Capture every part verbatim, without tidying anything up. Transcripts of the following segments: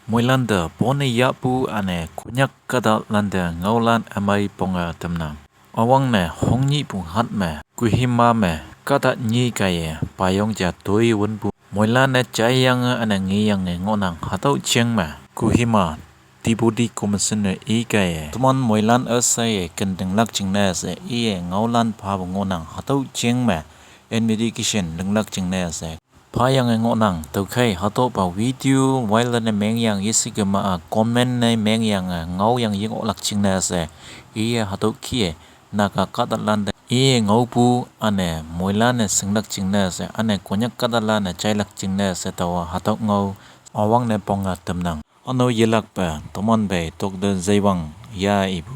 Moilan te pone yahpu üne Konyak kahtalante ngaolan ümei ponge tamnang. Üwangne hongnyipu hat me Kohima me kahta nyi kaiye payong ja toi wünpu moilan-e jaiyange üne ngeyange ngohnang. Hatüo jeng me Kohima Deputy Commissioner i kaiye toman moilan üsheiye kentinglak jingne she iye ngaolan phapu ngohnang. Hatüo jeng me investigation linglak jingne she phayange ngohnang. Tüokhei hatüopa video viral ne mengyang yeshikema-a comment ne mengyange ngaoyang yengohlak jingne she iye hatüo kih-e Naga kahtalante iye ngaopu üne moilan-e shinglak jingne she üne Konyak kahtalan-e jailak jingne she taowa hatüo ngao üwangne ponge tamnang. Üne-o yelakpe toman pei Doctor Zeiwang ya ipu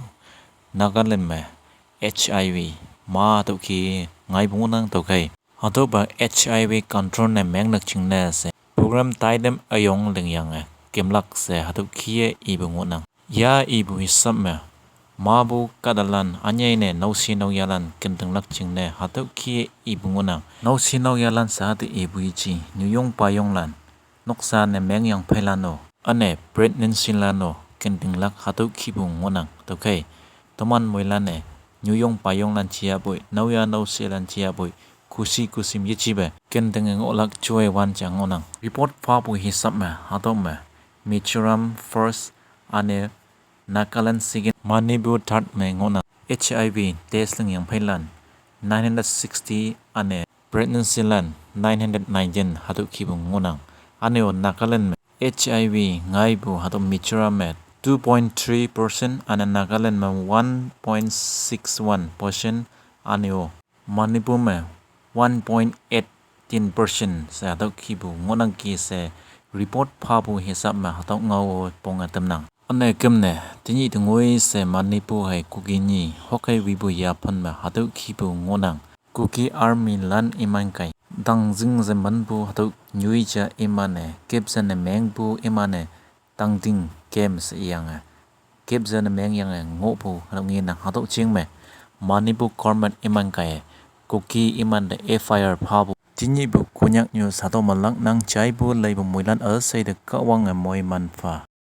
Nagaland me H I V ma hatüo kih ngaipu ngohnang. Tüokhei hatüopa H I V control ne menglak jingne she program taitam üyong lingyange kemlak she hatüo kih-e ipu ngohnang. Ya ipu hisap me mapu kahtalan ünyei ne naoshe naoyhalan kentinglak jingne hatüo kih-e ipu ngohnang. Naoshe naoyhalan she hatüo ipu yeji nyuyong payonglan, noksa ne mengyang pheilan-o üne pregnancylan-o kentinglak hatüo kihpu ngohnang. Tüokhei toman moilan-e nyuyong payonglan jiyapoi, naoyha naoshelan jiyapoi, khushi khushi me yejipe kentinge ngohlak joi wan ja ngohnang. Report phapu hisap me hatüo me Mizoram first üne Nagaland second, Manipur third me ngohnang. H I V test lingyang pheilan nine hundred sixty üne pregnancylan nine hundred nineteen hatüo kihpu ngohnang. Üne-o Nagaland me H I V ngaipu hatüo Mizoram me two point three percent üne Nagaland me one point six one percent üne-o Manipur me one point eighteen percent she hatüo kihpu ngohnangki she report phapu hisap me hatüo ngao-o ponge tamnang. Üne kemne tenyih tengoi she Manipur hei Kuki nyi hokkei wipu yaphan me hatüo kihpu ngohnang. Kuki armylan iman kaiye tangzing she manpu hatüo nyoi ja iman-e capture ne mengpu iman-e tangting camp she iyange capture ne mengyange ngohpu hatüo ngenang. Hatüo jeng me Manipur government iman kaiye Kuki imante F I R phapu tenyihpu Konyak news hatüo me laknang. Jaipu leipu moilan üshei te Kahwange moiman pha.